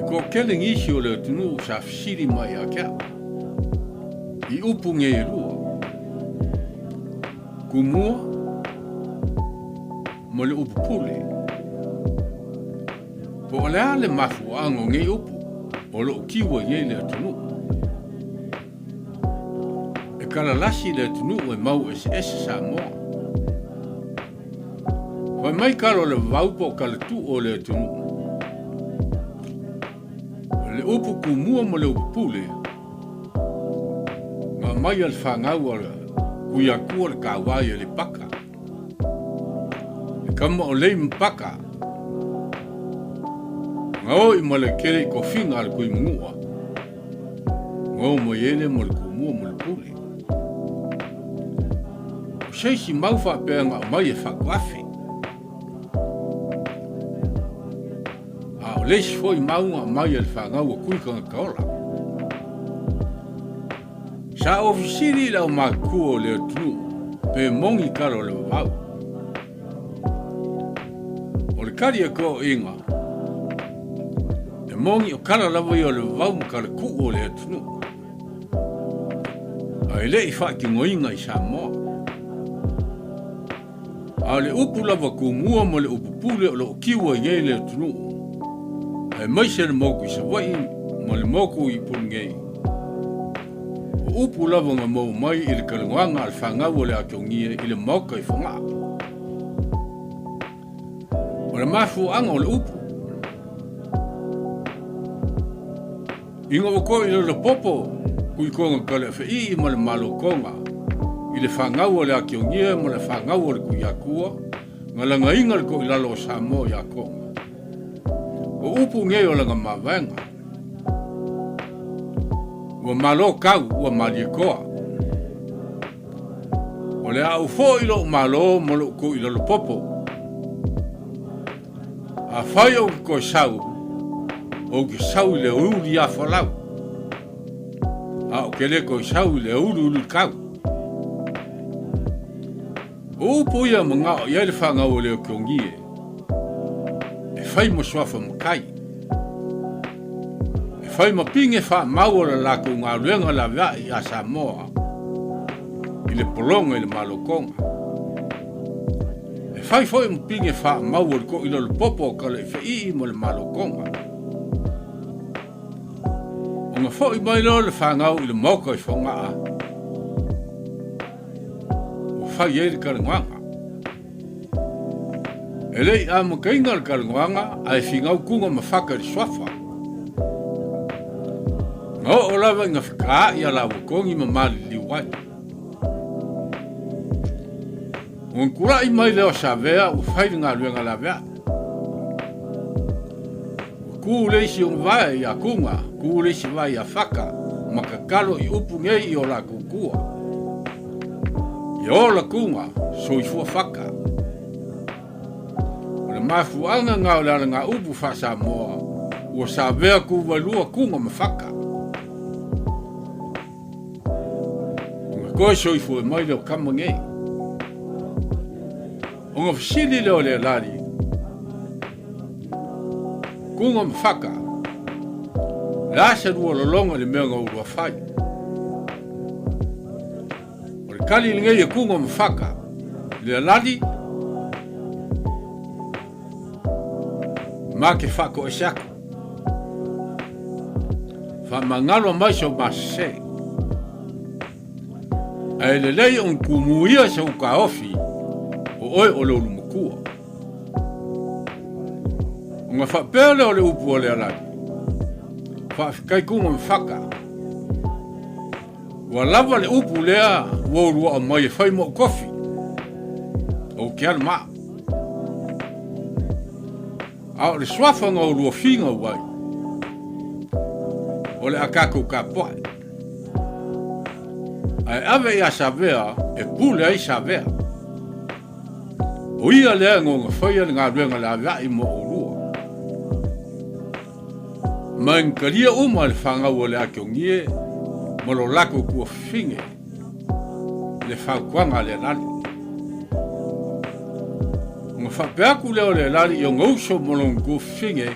Toatele nisi o le atunuu sa fesili mai ia te au, i upu nei e lua, Kumua ma le upu pule. Po o le a le mafuaaga o nei upu o lo o kiu ai nei le atunuu? E kalalasi le atunuu e mau eseese Samoa. Fai mai kala o le vavau po o kala tuu o le atunuu. O le upu kumua ma le upu pule, na aumai a le fanau a le Kuiakua le Kauā i Aleipaka. E kama o Lei ma Paka. Na o i Malaekele i kofiga a le Kuimanua. Na o mai ai lea ma le kumua ma le pule. O se isi mau faapea na aumai e faatuafe. A o le isi foi mau na aumai e le fanau a Kui Tagataola. Sa ou fesili i le aumatutua o le atunuu pe moni tala o le vavau. O le tali a toeaiina, e moni o tala lava ia o le vavau ma tala tuu o le atunuu. Ae le i faatinoina i Samoa. A o le upu lava tumua ma le upu pule o lo o tiu ai nei le atunuu, aemaise le motu i Savaii ma le motu i Upolu nei, o upu lava na maua mai i le talanoaga a le fanau a le Atogia i le Maota i Fogaa. O le mafuaaga o le upu, Ina ua koe i Lalopopo, Kuikoga Kaleafeii ma le Malokoga, i le fanau a le Akiogia ma le fanau a le Kuiakua, na lagaina le toilalo o Samoa ia Koga. O upu nei o lana mavaega. Ua malo kau, ua malie koa. O le a ou foi lou malo ma lou toilalopopo. Afai ou te toe sau, ou te sau i le uli ia Folau, a ou te le toe sau i le uluulu kau. O upu ia manao i ai le fanau o Leokiongie, e fai ma suafa matai, e fai ma pine faamau o le latou galuega laveai ia Samoa i le pologa i le malotoga. E fai foi ma pine faamau o le toilalo popo o Kaleifeii ma le malotoga. Ona foi mai loa le fanau i le maoka i Fogaa, ua fai ai le talanoaga. E le i amataina le talanoaga ae finau kuga ma faka i le suafa. Na oo lava ina fetaai a laua togi ma maliliu ai. Ona tulai mai lea o Savea ua fai le galuega laveai. Ua tu le isi ona vae ia Kuga, tu le isi vae ia Faka, ma tatalo i upu nei i o latou tua. Ia ola Kuga, soifua Faka. O le mafuaaga na o le alagaupu faa-Samoa, ua Savea tu wailua Kuga ma Faka. Ona toe soifua mai lea o tama nei. Ona fesili lea o le alali, Kuga ma Faka, le a se lua lologa i le mea na oulua fai? O le tali lenei e Kuga ma Faka, le alali, Ma te faatoese atu. Faamagalo mai so masese. Ae lelei ona tumuia se utaofi o oe o le ulumatua. Ona faapea lea o le upu a le alali, Faafetai kuga ma faka. Ua lava le upu lea ua oulua aumai e fai moʻu kofi. Ou te alu ma. A o le suafa na oulua finau ai, o le a tatou tapuai. Ae ave ia Savea e pule ai Savea. O ia lea na ona faia le galuega laveai mo oulua. Ma e talia uma e le fanau a le Akiogie ma lo latou tuafafine le fautuaga a le Alali. Ona faapea atu lea o le Alali i ona uso ma lona tuafafine.